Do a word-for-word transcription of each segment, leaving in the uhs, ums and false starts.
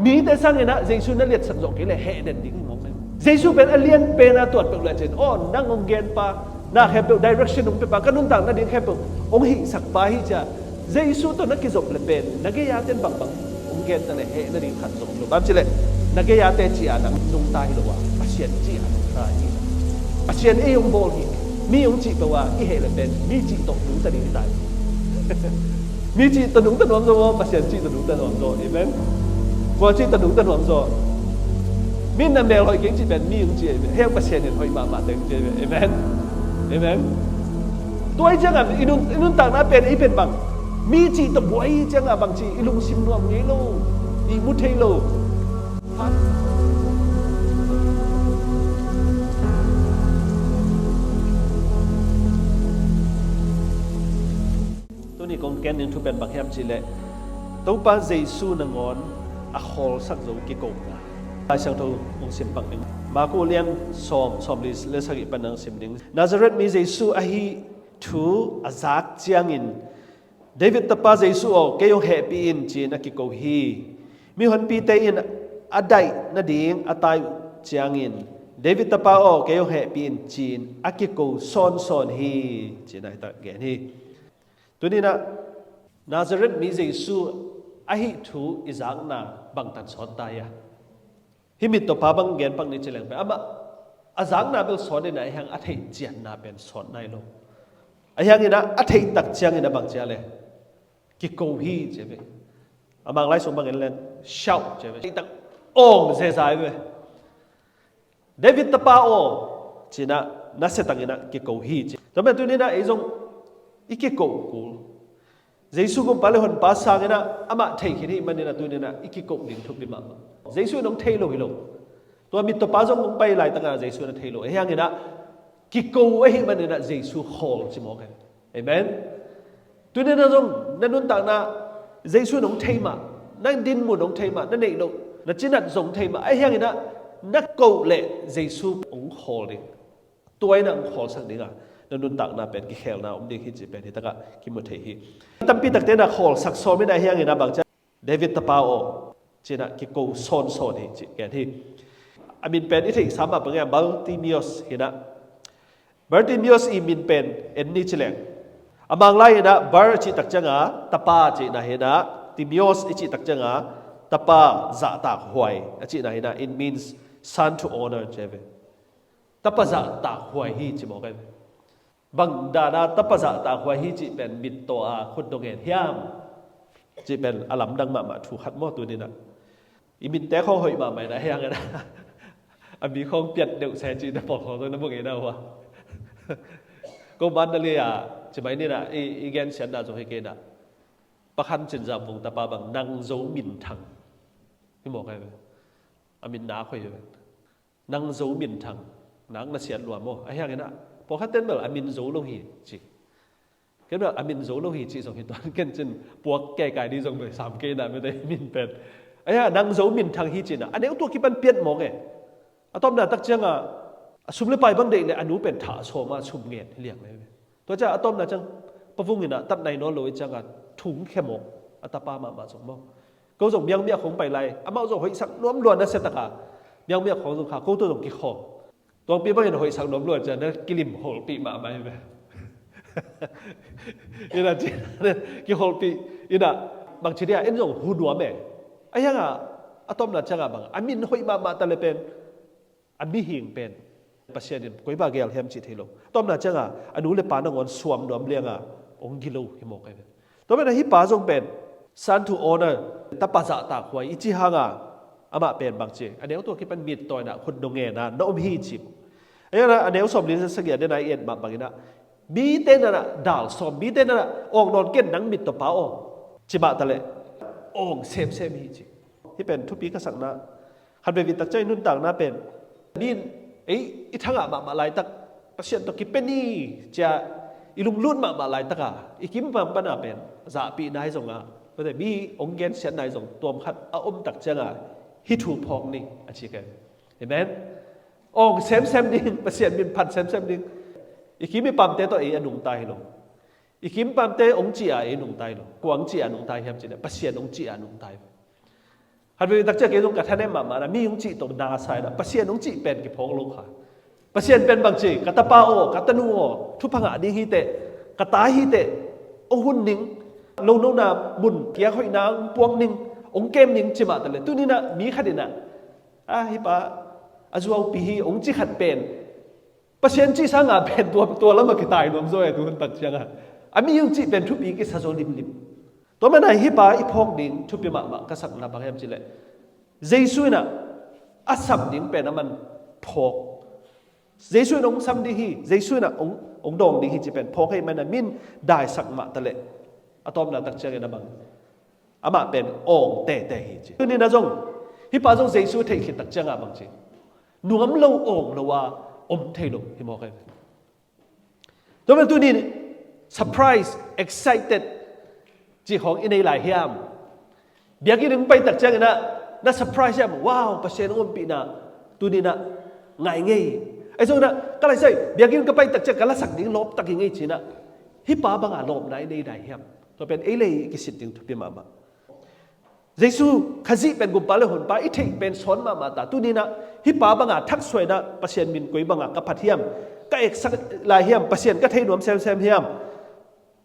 Mite sangin ah Jesu na liatsak zawh kei leh heh den ding hi mawk. Jesu pen a lian pen a tuat peuh leh cin, aw, nang hong gen pa, na khempeuh direction hong pia pa, ka nuntak nading khempeuh hong hihsak pa hi cia. Jesu tawh na kizop le pen na gei-a ten bangbang hong gen ta le heh nading khat zong lo. Bang ci leh na gei-a te ci-a nang nungta hi lo a, Pasian ci-a nungta hi. Pasian ei hong bawl hi. Mi hong cih peuh a i heh le pen mi cih tawh nungta ding hi ta hi. Mi cih tawh nungta nuam zaw maw, Pasian cih tawh nungta nuam zaw. Amen. Kua cih tawh nungta nuam zaw. Mi na mel hoih keng cih pen mi hong ci amen. Heng Pasian in hoih mahmah teng ci amen. Amen. Tua hi ciangah i nun, i nuntakna pen ei pen bang, mi cih tawh buai hi ciangah bang ci i lungsim nuam ngei lo, i mu thei lo. Tuni kong gen ding thu pen bang hiam cih leh Topa Jesu nangawn a khawlsak zo kikona Lai Siangtho kong sim pak ding. Marku lian sawm, sawmli le sagih pan nang sim ding. Nazareth mi Jesu ahi thu a zak ciangin, David tapa Jesu aw, kei hong hehpih in, ci-in a kiko hi. Mihonpite in a daih nading a tai uh ciangin, David tapa aw, kei hong hehpih in, ci-in a kiko sawnsawn hi, ci-in a hi tak gen hi. Tuninah Nazareth mi Jesu ahi thu i zakna bangtan sawn ta ia? Hih mittawpa bang gen pak ni ci leng pen amah a zakna bel sawn inah, ahiang a theih ciatna pen sawn nai lo. Ahianginah a theih tak cianginah bang cia le kiko hi cia ve. A Mang Lai sung bang en len shout cia ve. Theih tak awng zezai ve. David tapa aw, cinah nasia takinah kiko hi ci. Tua men tuninah ei zong i kiko kul. Jesu gumpa le honpa sanginah amah theih khin hi maninah tuninah i kiko ding thupi mahmah. Jesu in hong thei lo hi lo. Tua mittawpa zong hong pai laitakah Jesu in a thei lo. Ahianginah kiko ahi maninah Jesu khawl ci mawk hi. Amen. Tuninah zong na nuntakna Jesu in hong thei mah, na dinmun hong thei mah, na neih loh na cinat zong hong thei mah. Ahianginah na koh leh Jesu hong khawl ding. Tua inah hong khawlsak dingah na nuntakna pen kikhelna om ding hi cih pen hitakah kimu thei hi. Tampi takte inah khawlsak sawm inah ahianginah bang cia David tapa aw, cinah kiko sawnsawn hi cih ken hi. A min pen i theihsa mah bangin Bartimaeus hinah. Bartimaeus i min pen en ni ci leng, a Mang Lai inah Bar a cih tak cianga tapa cihna hinah, Timaeus i cih tak cianga tapa zahtak huai a cihna hinah, it means son to honor ci ve. Tapa zahtak huai hi ci mawk hi. Bang dana tapa zahtak huai hi cih pen mittaw a khut dong ngen hiam? Cih pen a lamdang mahmah thu khat maw tuninah. I minte khawng hoih mahmah inah hiang inah a mi khawng piat deuh se cih na pawl khawng zong na mu ngei na hua. Ko man na lia ci mai ninah i, i gensiatna zong hi keinah. Pakhan Cin Zam Vung tapa bang Nang Zo Min Thang hi mawk hi ve. A min nak hoih hi ve. Nang Zo Min Thang, nak na siat lua maw? Ahianginah pawlkhat ten bel a min zo lo hi ci. Ken bel a min zo lo hi ci zong hi tuan ken cin puak keikai dih zong bel sam kei na mete min pen. Ahiang Nang Zo Min Thang hi cinah a neu tua kipan piat mawk e. A tawpna tak cianga a sum le pai bang deih le a nu pen thah sawma sum ngen hi liang le. Tua cia a tawpna ciang pavung inah tat nai nawn lo i cianga thung khe mawk a tapa mahmah zong maw? Ko zong miangmiak khong pai lai, amau zong hoihsak nuam lua nasiataka miangmiak khong zong kha, ko to zong kikhawm. Tuangpi bangin hoihsak nuam lua cian na kilim holpih mahmah hi ve. Ina cian kiholpih ina bangci dia en zong hu nuam e. Ahianga a tawpna cianga bang a min hoih mahmah ta le pen a mihing pen Pasian in koi ba gel hiam cih thei lo. Tawpna cianga a nu le pa nangawn suam nuam lianga ong gilo hi mawk ai ve. Tua pen a hi pa zong pen son to honor, tapa zahtak huai i ci hanga amah pen bang ci a neu tua kipan mittaw ina khut dong ngena na om hi ci. Ahiana a neu sawm li sagih a dena i et mah bangina mite nana dal sawm, mite nana awng nawn ken nang mittaw pa awng ci mah ta le awng semsem hi ci. Hi pen thupi ka sakna khat vei vei tak ciang i nuntakna pen min ei i thangah mahmah laitak Pasian tawh kipia ni cia i lunglut mahmah laitaka i kimpam pana pen zahpih nai zonga tua te mi ong gensiat nai zong tuam khat a om tak cianga hi thu phawk ni a ci ken. Amen. Awng semsem ding, Pasian min phat semsem ding. I kim i pamte tawh ei a nungta hi lo. I kim pamte ong ci a ei nungta hi lo. Kua ong ci a nungta hiam ci le Pasian ong ci a nungta hi lo. Khat vei tak ciang kei zong ka thanem mahmah na, mi hong cih tawh na sa in ah, Pasian hong cih pen kiphawk lo kha. Pasian pen bang ci, ka tapa aw, ka tanu aw, thupha ngah ding hi teh, ka ta hi teh, hong hun ning, lonona mun kiang hoihna hong puak ning, hong kem ning ci mah ta leh, tuni in ah mi khat in ah, a, hih pa a zuaupi hi hong ci khat pen, Pasian cih sangin pen tua, tua lam ah kitai nuam zaw e, tu hun tak ciang a, a mi hong cih pen thupi kisa zaw limlim. Tua manin ah hih pa i phawk ding thupi mahmah ka sakna bang hiam cih leh, Jesu in ah a sam ding pen aman phawk. Jesu in hong sam ding hi, Jesu in ah hong, hong dawng ding hi cih pen phawk ahih manin ah min daisak mah ta leh, a tawpna tak ciangin a bang, amah pen awng tete hi ci. Tuni in ah zong, hih pa zong Jesu theih khit tak ciang a bang ci, nuam lo awng lo a om thei lo hi mawk e. Tua manin tuni in surprise, excited cih khawng i nei lai hiam? Biakinn hong pai tak ciangin ah na surprise hiam? Wow, Pasian hong ompihna tuni in ah ngai ngei. Ahi zongin ah ka lai sai, biakinn ka pai tak ciang ka lasak ding lawp tak hi ngei ci-in ah, hih pa banga lawpna i nei lai hiam? Tua pen ei le ei i kisit ding thupi mahmah. Jesu Khazih pen Gumpa le Honpa i theih pen sawn mahmah ta. Tuni in ah hih pa banga thaksuai in ah Pasian min koi banga ka phat hiam? Ka eksak lai hiam? Pasian ka thei nuam semsem hiam?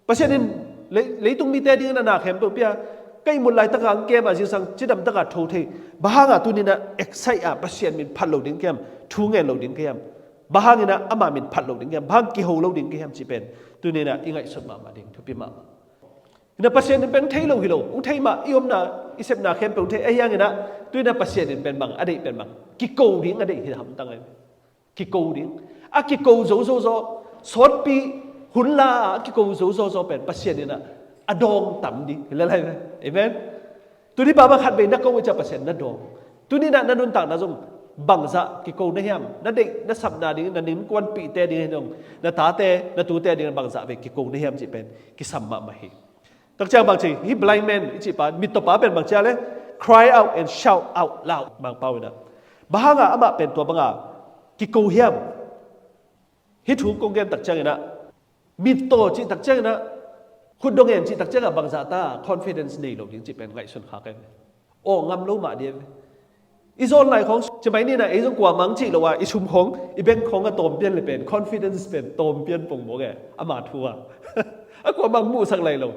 Pasian in lei-, leitung mite dingin a na khempeuh pia, ka ihmut laitaka hong kem a, zingsang cidam taka tho thei. Bang hanga tuni in ah excite a, Pasian min phat lo ding ka hiam? Thu ngen lo ding ka hiam? Bang hangin ah ama min phat lo ding ka hiam? Bang hang kiho lo ding ka hiam cih pen tuni in ah i ngaihsut mahmah ding thupi mahmah. Hi in ah Pasian in pen thei lo hi lo, hong thei mah, i omna, i sepna khempeuh hong thei, ahi hangin ah tuni in ah Pasian in pen bang a deih pen bang, kiko ding a deih hi hamtang e. Kiko ding. A kiko zo zo zaw, sawtpi hun la a kiko zo zo zaw pen Pasian in ah a dawng tam ding hi lai lai ve. Amen. Tuni pa bang khat vei na ko i ciang Pasian na dawng. Tuni in ah na nuntakna zong bangzah kiko na hiam? Na deih na sapna ding, na innkuanpihte ding hi zong, na tate na tute ding bangzah vei kiko na hiam cih pen kisam mahmah hi. Tak ciang bang ci, hih blind man i cih pa, mittaw pa pen bang ci a le, cry out and shout out loud, Mangpau in ah. Bang hanga amah pen tua banga kiko hiam? Hih thu kong gen tak ciangin ah, mittaw cih tak ciangin ah, khutdawh ngen cih tak ciangin ah bangzah ta confidence nei lo ding cih pen ngaihsun kha ka hi. Aw ngam lo mah ding e. I zawn lai khawng ci mai ni in ah, ei zong kuamah hong cih lo a, i sum khawng, i bank khawng a tawm pian le pen, confidence pen tawm pian pong mawk e, ama thu a. A kuamah hong muhsak lai lo.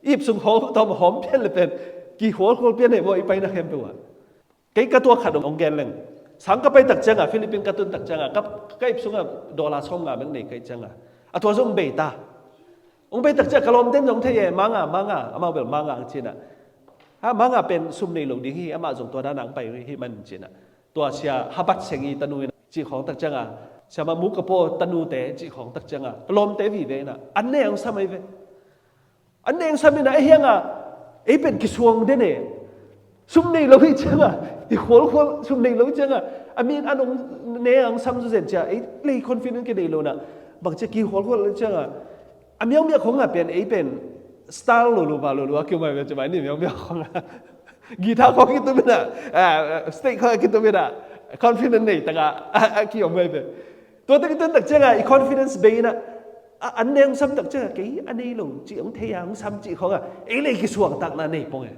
I ip sung khawng tawm hawm pian le pen, kihualhual pian e maw, i paina khempeuh ah. Kei ka tuak khat hong gen leng. Sang ka pai tak ciang a, Philippines ka tun tak ciang a, ka, ka ip sung a dollar sawmnga bek nei ka hih ciang a, a tua zong bei ta. Hong bei tak ciang ka lawmte'n zong thei e, manga, manga, amau bel manga hong ci in ah. Ha, manga pen sum nei lo ding hi, amah zong tua dan a hong pai hi man ci in ah. Tua sia Habat Seng i tanu in ah, cih khawng tak ciang a, sia ma mu ka paw tanute cih khawng tak ciang a, ka lawmte vive in ah, an ne hong sam ahi ve. An ne hong sam in ah, ahi hang a, ei pen kisuang den e. Sum nei lo hi ciang a, i khualkhual sum nei lo hi ciang a, a mi in an hong ne hong sam zawzen ciang a, ei lei confident kinei lo in ah, bang ciang kikhualkhual ciang a, a miaumiau khawng a pen, ei pen style lolo ba lolo a kiom ahi ve, ci mai ni, miaumiau khawng a. Guitar khawng kitum in ah, ah, stage khawng kitum in ah, confident nei tak a, a, a kiom ahi ve. Tua tak i tun tak ciang a, i confidence bei in ah, a, an ne hong sam tak ciang a, kei a nei lo cih hong thei a, hong sam cih khawng a, ei lei kisuangtakna nei pong e.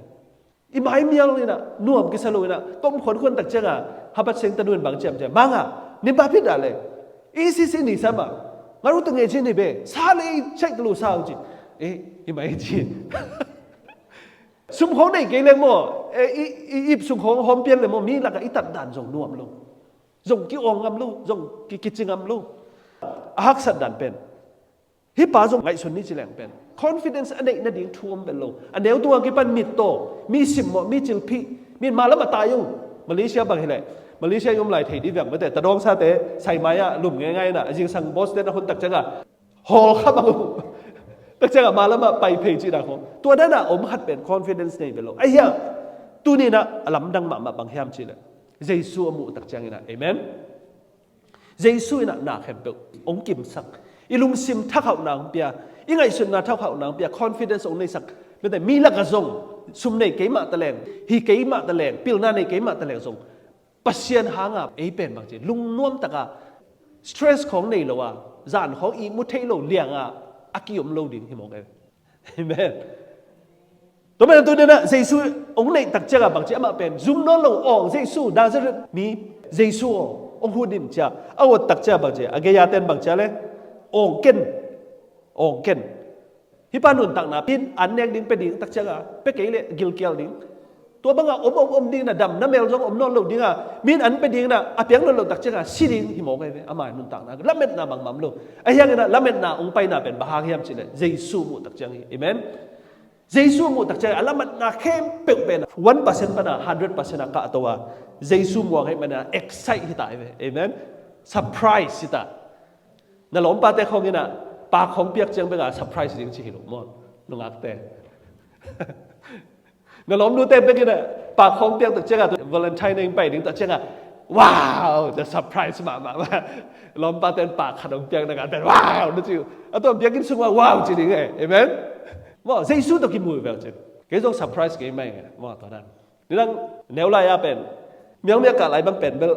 I mai mial in ah, nuam kisa lo in ah, ka om khuankhuan tak ciang a, Habat Seng tanu in bang ci hiam cih leh, manga, nin ba phit dah le, i sisi ni sam a, nga ru tu nge ci ni be, sa le i cek lo sa ci, eh, i mai ci. Sum khawng nei kei leng maw, eh, i, i, ip sung khawng hawm pian le maw, mi lak a i tat dan zong nuam lo. Zong ki-awng ngam lo, zong ki, kici ngam lo. A haksat dan pen, hih pa zong ngaihsun ni ci leng pen, confidence a neih nading thu om bel lo. A neu tung a kipan mittaw, mi simmawh, mi cilphih, mi in ma lam a tai ung. Malaysia bang hi leh, Malaysia i om lai thei dih viang mate, ta dawngsate, sai mai ah lum ngeingai in ah, a zingsang boss ten a hun tak ciang a, hawl kha bang uh. Tak ciang a ma lam ah pai phei cih dan khawng. Tua dan a om khat pen confidence nei bel lo. Ahi hang, tuni in ah a lamdang mahmah bang hiam cih leh, Jesu a muh tak ciang in ah. Amen. Jesu in ah na khempeuh hong kimsak. I lungsim thakhauhna hong pia. I ngaihsutna thakhauhna hong pia. Confidence hong neisak. Mate, mi lak a zong, sum nei kei mah ta leng, hi kei mah ta leng, pilna nei kei mah ta leng zong, Pasian hang a ei pen bang ci, lungnuam tak a, stress khawng nei lo a, zan khawng ihmu thei lo liang a, a kiom lo ding hi mawk e. Amen. Tua manin tu nena Jesu hong neih tak ciangah bangci amah pen zum nawn lo awng, Jesu Nazareth mi Jesu aw, hong hun in cia a awt tak ciangah bangci a gei-a ten bangci a le awng ken, awng ken. Hih pa nuntakna, min an nek ding pe ding tak ciangah pe kei leh gilkial ding. Tua bangah om om om ding na dam na mel zong om nawn lo dingah, min an pe ding na a piang nawn lo tak ciangah si ding hi mawk ahi ve. Ama nuntakna lametna bangmah om lo. Ahi hangin ah lametna hong paina pen bang hang hiam cih leh Jesu muh tak ciang hi. Amen. Jesu muh tak ciang a lametna khempeuh pen one percent pana hundred percent a kahto a, Jesu muang hei mana excite hi ta hi ve. Amen. Surprise hi ta. Na lawmpate khawng inah pak khawng piak ciang beka surprise ding ci hi lo maw? Nungakte. Na lawmnute bek inah pak khawng piak tak ciangah, Valentine na in pai ding tak ciangah, wow, the surprise mahmah mah. Lawmpate in pak khat hong piak na kate, wow, na ci uh. A tuam piak in sungah wow ci ding e. Amen. Maw, Jesu tawh kimu vek cin. Kei zong surprise kei mai nge maw, tua dan. Nidang neu lai-a pen miangmiak kah lai bang pen bel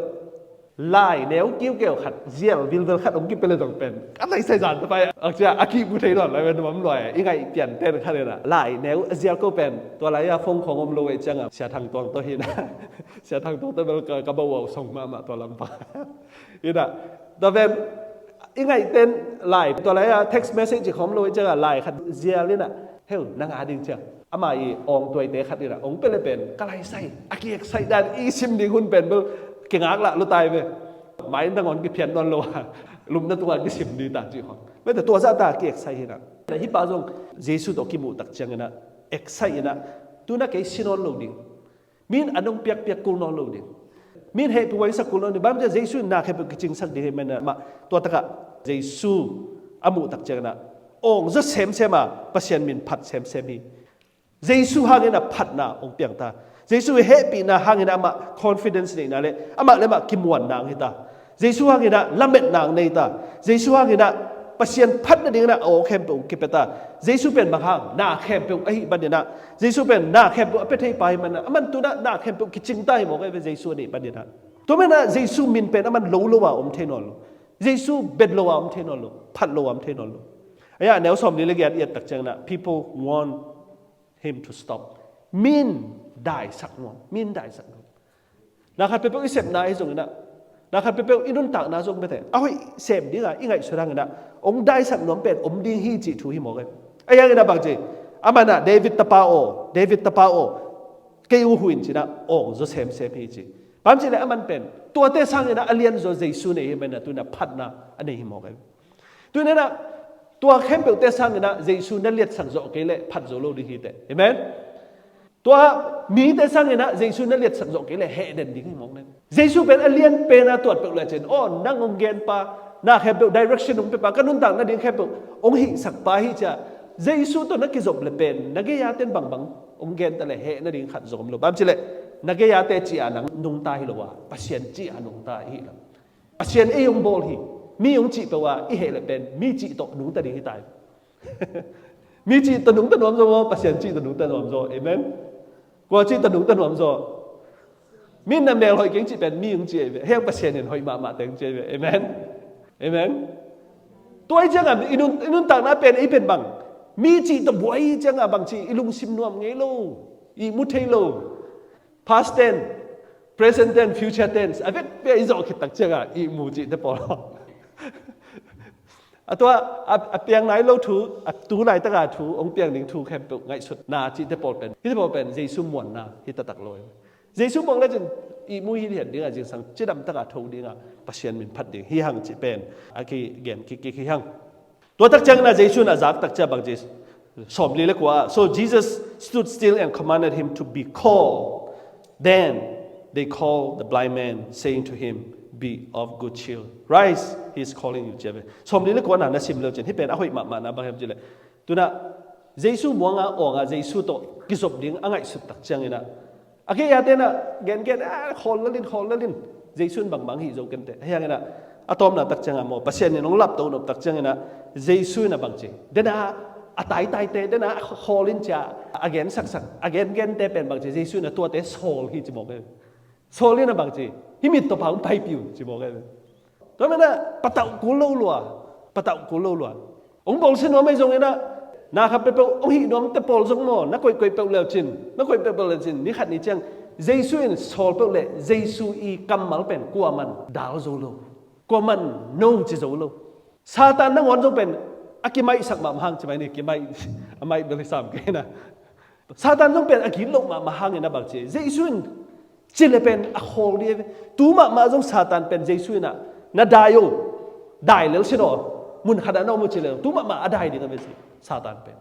lai neu kiukeu khat, zial vilvel khat hong kipia le zong pen a laisai zan tapai a cia a kihmu thei nawn lai pen nuam luai. I ngaih pian ten khat inah lai neu a zial ko pen tua lai-a phone khawng om lo ei ciangah Sia Thang Tuang tawh hi inah, Sia Thang Tuang tawh bel ka, ka bawh uh a song mahmah tua lampang inah. Tua pen i ngaih ten lai tua lai-a text message khawng om lo ei ciangah lai khat zial inah, heu, nang a ding ciang ama i awng tuaite khat inah hong pia le pen ka laisai a ki-excite dan i sim ding hun pen bel kingak lah lo tai ve. Mai nangawn kiphiat nawn lo a, lupna tungah kisim ding ta cih khawng. Mete tua zahta ki-excite hinah. Hih pa zong Jesu tawh kimuh tak ciang inah excite inah, tu na kei si nawn lo ding. Min a nong piakpiak kul nawn lo ding. Min hehpih huaisak kul nawn ding. Bang ciang Jesu in na khempeuh kicingsak ding hi mena mah. Tua takah Jesu a muh tak ciang inah awng zaw semsem a, Pasian min phat semsem hi. Jesu hangin a phatna hong piang ta. Jesu i hehpihna hangin amah confidence neihna le amah le amah kimuanna hong hi ta. Jesu hangin a lametna hong nei ta. Jesu hangin a Pasian phat nadingin a aw khempeuh hong kipia ta. Jesu pen bang hang, na khempeuh ahih manin a, Jesu pen na khempeuh a pia thei pa ahih manin a, aman tu-in a na khempeuh kicing ta hi mawk ahi ve, Jesu a neih manin a. Tua manin a Jesu min pen aman lo lo a om thei nawn lo. Jesu bet lo a om thei nawn lo. Phat lo a om thei nawn lo. Ahi a neu sawmli le giat i et tak ciangin a, people want him to stop. Min daisak nuam, min daisak nuam. Na khat peuhpeuh i sepna ahi zongin a, na khat peuhpeuh i nuntakna zong bete a hoih sem dinga i ngaihsut hangin a, hong daisak nuam pen om ding hi cih thu hi mawk e. Ahi hangin a bang ci, aman a David tapa aw, David tapa aw, kei uh huh in ci-in a awng zaw semsem hi ci. Bang ci le aman pen tuate sangin a a lianzaw Jesu nei hi manin a tu-in a phatna a nei hi mawk e. Tu-in a tua khempeuhte sangin a Jesu na liatsak zawh kei leh phat zo lo ding hi teh. Amen. Tua mite sangin a Jesu na liatsak zawh kei leh heh den ding hi mawk nen. Jesu pen a lian pen a tuat peuh le cin, aw, nang hong genpa, na khempeuh direction hong piapa, ka nuntak nading khempeuh hong hihsakpa hi cia. Jesu tawh na kizop le pen na gei-a ten bangbang hong genta le heh nading khat zong om lo. Bang ci le na gei-a te ci-a nang nungta hi lo a, Pasian ci-a nungta hi lo. Pasian ei hong bawl hi. Mi hong cih peuh a i heh le pen mi cih tawh nungta ding hi ta hi. Mi cih tawh nungta nuam zaw maw, Pasian cih tawh nungta nuam zaw? Amen. Kua cih tawh nungta nuam zaw? Mi na mel hoih keng cih pen mi hong ci ahi ve. Heng Pasian in hoih mahmah teng ci ahi ve. Amen. Amen. Tua hi ciangah i nun, i nuntakna pen ei pen bang, mi cih tawh buai hi ciangah bang ci i lungsim nuam ngei lo, i mu thei lo. Past tense, present tense, future tense a vekpi a i zawh khit tak ciangah i mu cihte pawl. A tua a, a piang nai lo thu, a tu laitaka thu hong piang ding thu khempeuh ngaihsutna cihte pawl pen, hihte pawl pen Jesu muanna hi taktak lo. Jesu muang le cin i mu hi hian dingah zingsang cidam taka tho dingah Pasian min phat ding hi hang cih pen a kigen kikkik hi hang. Tua tak ciangin a Jesu in a zak tak ciang bang ci, sawmli le kua, so Jesus stood still and commanded him to be called. Then they called the blind man, saying to him, "Be of good cheer. Rise, he is calling you," ci a ve. Sawmli le kua na na sim lo cin, hih pen a hoih mahmahna bang hiam ci le, tu-in a Jesu muanga awng a Jesu tawh kizop ding a ngaihsut tak ciangin a, a gei-a ten a gengen a, khawl lel in, khawl lel in. Jesu in bangbang hih zo kei teh. Ahi hangin a, a tawpna tak ciangah maw, Pasian in hong lapto nop tak ciangin a, Jesu in a bang ci, den a, a taitaite den a khawl in cia, a gensaksak, a gengente pen bang ci, Jesu in a tuate sawl hi ci mawk e. Sawl in a bang ci, hih mittawpa hong paipih un ci mawk e. Tua manin a patauh kul lo lua, patauh kul lo lua. Hong bawlsia nuam ahi zongin a, Na khat peuhpeuh hong hih nuamte pawl zong maw, na koihkoih peuh leucin, na koih peuhpeuh leucin, ni khat ni ciang Jesu in sawl peuh leh Jesu i kammal pen kuaman dal zo lo, kuaman no ci zo lo. Satan nangawn zong pen a kimaihsak mahmah hang ci mai ni, kimaih, a maih bel hi sam kei na. Satan zong pen a gitloh mahmah hangin a bang ci, Jesu in ci le pen a khawl ding a ve. Tu mahmah zong Satan pen Jesu in ah, na dai o, dai lel sin aw, mun khat ah na om o ci le, tu mahmah a dai ding a ve Satan pen.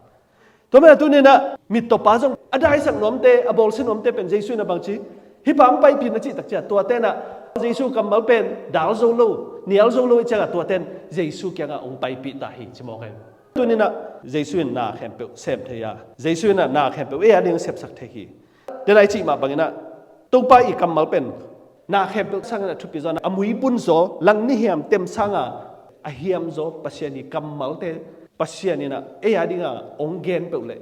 Tua manin ah tuni in ah mittawpa zong a daisak nuamte, a bawlsia nuamte pen Jesu in a bang ci, hih pa hong paipih in a cih tak ciang, tuate in ah Jesu kammal pen dal zo lo, nial zo lo i ciangah tuate in Jesu kiangah hong paipih ta hi ci mawk hi. Tuni in ah Jesu in na khempeuh sem thei a, Jesu in ah na khempeuh ei a ding sepsak thei hi. Tua i cih mah bangin ah Topa i kammal pen na khempeuh sangin a thupi zaw, a muibun zaw, langni hiam tem sanga a hiam zaw Pasian i kammalte, Pasian in ah ei a dinga hong gen peuh leh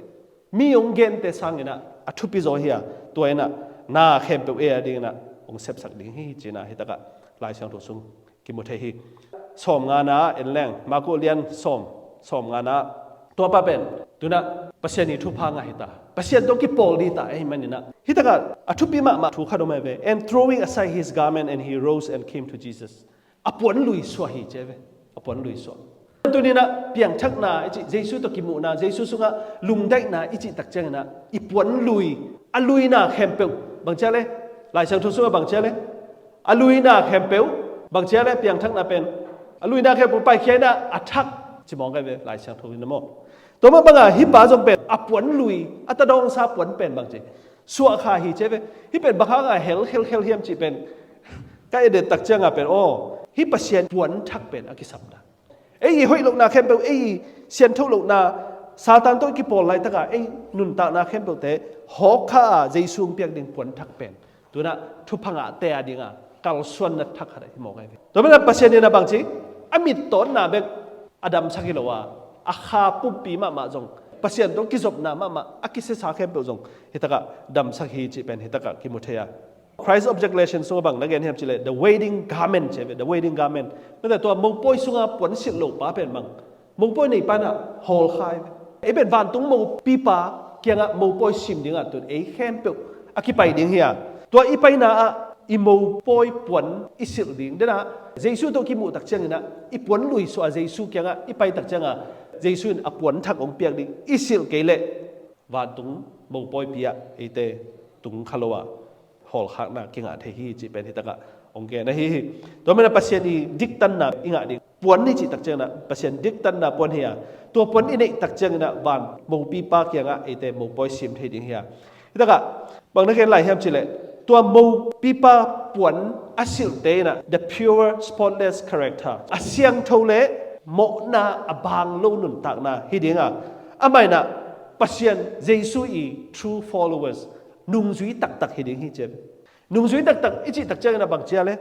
mi hong gente sangin ah a thupi zaw hi a, tua in ah na khempeuh ei a dingin ah hong sepsak ding hi ci-in ah hi takah Lai Siangtho sung kimu thei hi. Sawm ngana en leng, Marko lian sawm, sawm ngana, tuapa pen tu in ah Pasian i thupha ngah hi ta, Pasian tawh kipawl ding ta ahih manin ah, hi takah a thupi mahmah thu khat om a ve. And throwing aside his garment, and he rose and came to Jesus. A puan lui suah hi ci a ve. A puan lui suah. Tuni in ah piangthakna i cih, Jesu tawh kimuhna, Jesu sungah lungdaihna i cih tak ciangin ah i puan lui, a luina khempeuh bang ci a le, Lai Siangtho sungah bang ci a le, a luina khempeuh bang ci a le, piangthakna pen a luina khempeuh paikhia in ah a thak ci mawk a ve Lai Siangtho in ah maw. Tua mah bangah hih pa zong pen a puan lui, a tadawngsa puan pen bang ci, suah kha hi ci a ve. Hih pen bang hanga hel khelkhel hiam cih pen ka et tak ciangah pen aw, hih Pasian puan thak pen a kisapna, ei i hoih lohna khempeuh, ei i siangtho lohna, Satan tawh i kipawl laitakah ei nuntakna khempeuhte hawkkha a Jesu hong piak ding puan thak pen tu in ah thupha ngahte a dinga kalsuanna thak khat ahi mawk a hi. Tua manin ah Pasian in ah bang ci, a mittawnna bek a damsak hi lo a, a kha pumpi mahmah zong, Pasian tawh kizopna mahmah a kisiasa khempeuh zong hi takah damsak hi cih pen hi takah kimu thei a. Christ Object Lesson sungah bang na gen hiam cih leh, the wedding garment ci a ve, the wedding garment. Mate tua mopawi sunga puan silh lo pa pen bang, mopawi nei pa in ah hawlkha hi ve. Ei pen vantung mopipa kiangah mopawi sim dingah tun ei khempeuh a kipai ding hi a, tua i paina ah i mopawi puan i silh ding. Tua in ah Jesu tawh kimuh tak ciangin ah i puan lui suah a Jesu kiangah i pai tak ciangah Jesu in a puan thak hong piak ding, i silh kei leh vantung mopawipi ah eite tung kha lo a hawlkhakna kingah thei hi cih pen hi takah hong gen ahi hi. Tua manin ah Pasian i diktanna i ngah ding puan i cih tak ciangin ah Pasian diktanna puan hi a, tua puan i neih tak ciangin ah van mopipa kiangah eite mopawi sim thei ding hi a. Hi takah bang na gen lai hiam cih leh, tua mopipa puan a silhte in ah the pure spotless character, a siangtho le mawhna a baang lo nuntakna hi ding a, amah in ah Pasian Jesu i true followers, nungzui taktak hi ding hi ci a ve. Nungzui taktak i cih tak ciangin ah bang ci a le,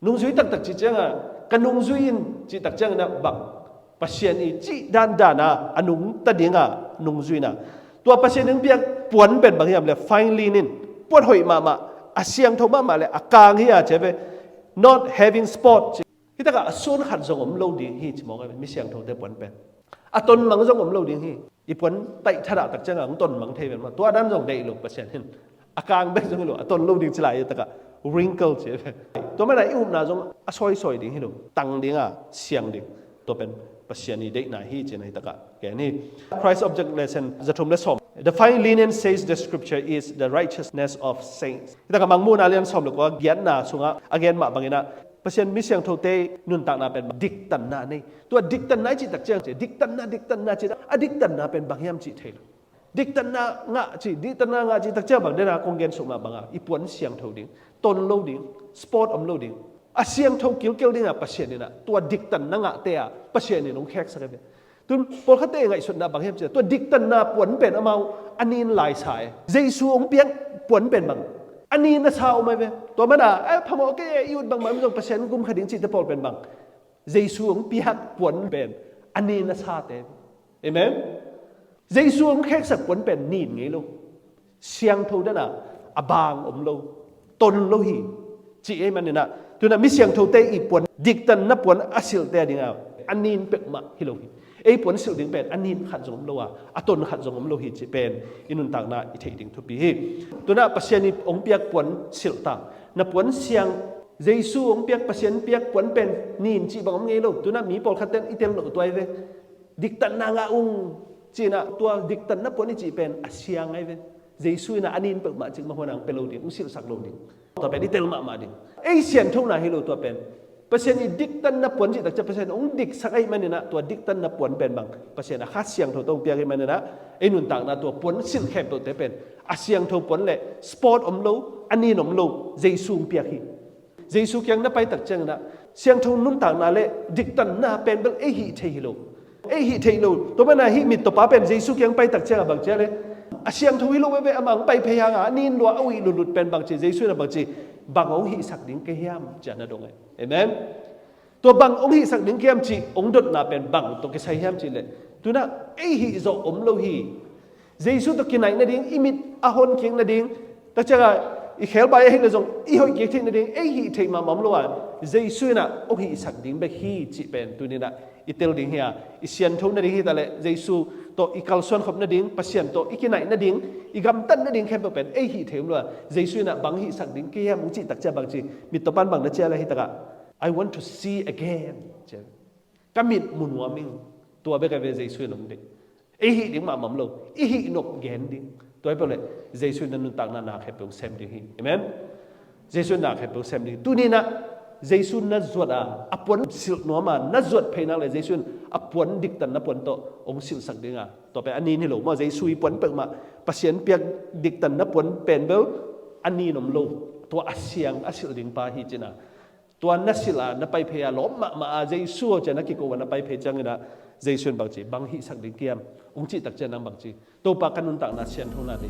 nungzui taktak cih ciangah, ka nungzui in cih tak ciangin ah bang, Pasian i cih dandan a a nungta dinga nungzuina. Tua Pasian in piak puan pen bang hiam le, fine linen, puan hoih mahmah, a siangtho mahmah le a kang hi a ci a ve. Not having spot ci. Hi takah a suan khat zong om lo ding hi ci mawk a ve, mi siangthote puan pen. A tonmang zong om lo ding hi. I puan taih thadah tak ciangah hong tonmang thei ven maw. Tua dan zong deih lo Pasian in. A kang bek zong hi lo, a ton lo ding ci lai hi takah wrinkle ci a ve. Tua manin ah i upna zong a sawisawi ding hi lo, tang ding a siang ding. Tua pen Pasian i deihna hi ci-in ah hi takah gen hi. Christ Object Lesson za thum le sawm. The fine linen, says the scripture, is the righteousness of saints. Hi takah Mangmuhna lian sawm le kua, giatna sungah a gen mah bangin ah Pasian mi siangthote nuntakna pen diktanna nei. Tua diktanna i cih tak ciang ci, diktanna, diktanna ci, a diktanna pen bang hiam cih thei lo. Diktanna ngah ci, diktanna ngah cih tak ciang bang, den a kong gen suk mah bang a, i puan siangtho ding, ton lo ding, spot om lo ding, a siangtho kilkel ding a Pasian in ah tua diktanna ngahte ah Pasian in hong kheksak a ve. Tun pawlkhatte ngaihsutna bang hiam cih leh, tua diktanna puan pen amau a nin lai sa e. Jesu hong piak puan pen bang, a nin a sa om a ve. Tua manin ah, a phamawh kei e, i ut bangmah zong Pasian hong kum kha ding cihte pawl pen bang, Jesu hong piak puan pen a nin a sate. Amen. Jesu hong kheksak puan pen nin ngei lo, siangtho dan a, a baang om lo, ton lo hi, cih ahih manin ah, tu in ah mi siangthote i puan, diktanna puan a silhte a ding a, a nin peuhmah hi lo hi. Ei puan silh ding pen a nin khat zong om lo a, a ton khat zong om lo hi cih pen i nuntakna i theih ding thupi hi. Tunah Pasian i hong piak puan silh ta, na puan siang, Jesu hong piak, Pasian piak puan pen nin cih bang om ngei lo. Tunah mi pawlkhat ten i tel loh tuai ve. Diktatna ngah ung, cinah tua diktatna puan i cih pen a siang ai ve. Jesu inah a nin peuhmah cik mah huanang pe lo ding, hong silhsak lo ding. Tua pen i tel mahmah ding. Ei sianthona hi lo tua pen. Pasian i diktatna puan cih takcia Pasian hong diksak ahi maninah tua diktatna puan pen bang Pasian a Kha Siangtho tawh hong piak ahi maninah ei nuntakna tua puan silh khempeuhte pen a siangtho puan le spot om lo, a nin om lo, Jesu hong piak hi. Jesu kiang na pai takcianginah siangtho nuntakna le diktatna pen bel ei hih thei hi lo. Ei hih theih lo. Tua mana hih mittawpa pen Jesu kiang pai takcianga bang cia le a siangtho hi lo veve, amah hong pai phei hanga a nin lua a uih lutlut pen bang ci, Jesu inah bang ci, bang hong hihsak ding kei hiam cia na dong e. Amen. Tua bang hong hihsak ding kei hiam cih hong dotna pen bang tawh kisai hiam cih le, tunah ei hih zawh om lo hi. Jesu tawh kinaih nading, i mit a hon kik nading, takcianga i khelbai ahi le zong i hoih kik theih nading ei hih theih mahmah om lo a, Jesu inah hong hihsak ding bek hi cih pen tuninah i tel ding hi a, i siantho nading hi ta le Jesu tawh i kalsuan khop nading, Pasian tawh i kinaih nading, i gamtat nading khempeuh pen ei hih thei om lo a, Jesu inah bang hihsak ding kei hiam hong cih takcia bang ci, mittawpan bang na cia le hi takah, "I want to see again," cia. Ka mit mu nuam ing. Tua bek a ve Jesu in hong deih. Ei hih ding mahmah om lo, i hih nop gen ding. Tua hi peuh le Jesu in na nuntakna na khempeuh sem ding hi. Amen. Jesu in na khempeuh sem ding. Tuninah Jesu na zuat a, a puan silh nuam a na zuat phei nak le Jesu in a puan diktatna puan tawh hong silhsak ding a, tua pen a nin hi lo maw, Jesu i puan peuhmah, Pasian piak diktatna puan pen bel a nin om lo. Tua a siang a silh ding pa hi cina. Tua na silh a na pai phei a lawm mahmah a Jesu aw cia na kiko a na pai phei cianginah Jesu in bang ci, "Bang hihsak ding kei hiam?" hong cih takcia nang bang ci, "Topa, ka nuntakna sianthona nei.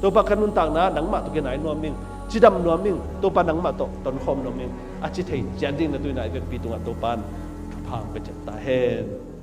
Topa, ka nuntakna nangmah tawh kinaih nuam ing, cidam nuam ing, Topa nangmah tawh tonkhawm nuam ing," a ci thei ciat ding na tuinah i vekpi tungah Topa in thupha hong pia ciat ta hen.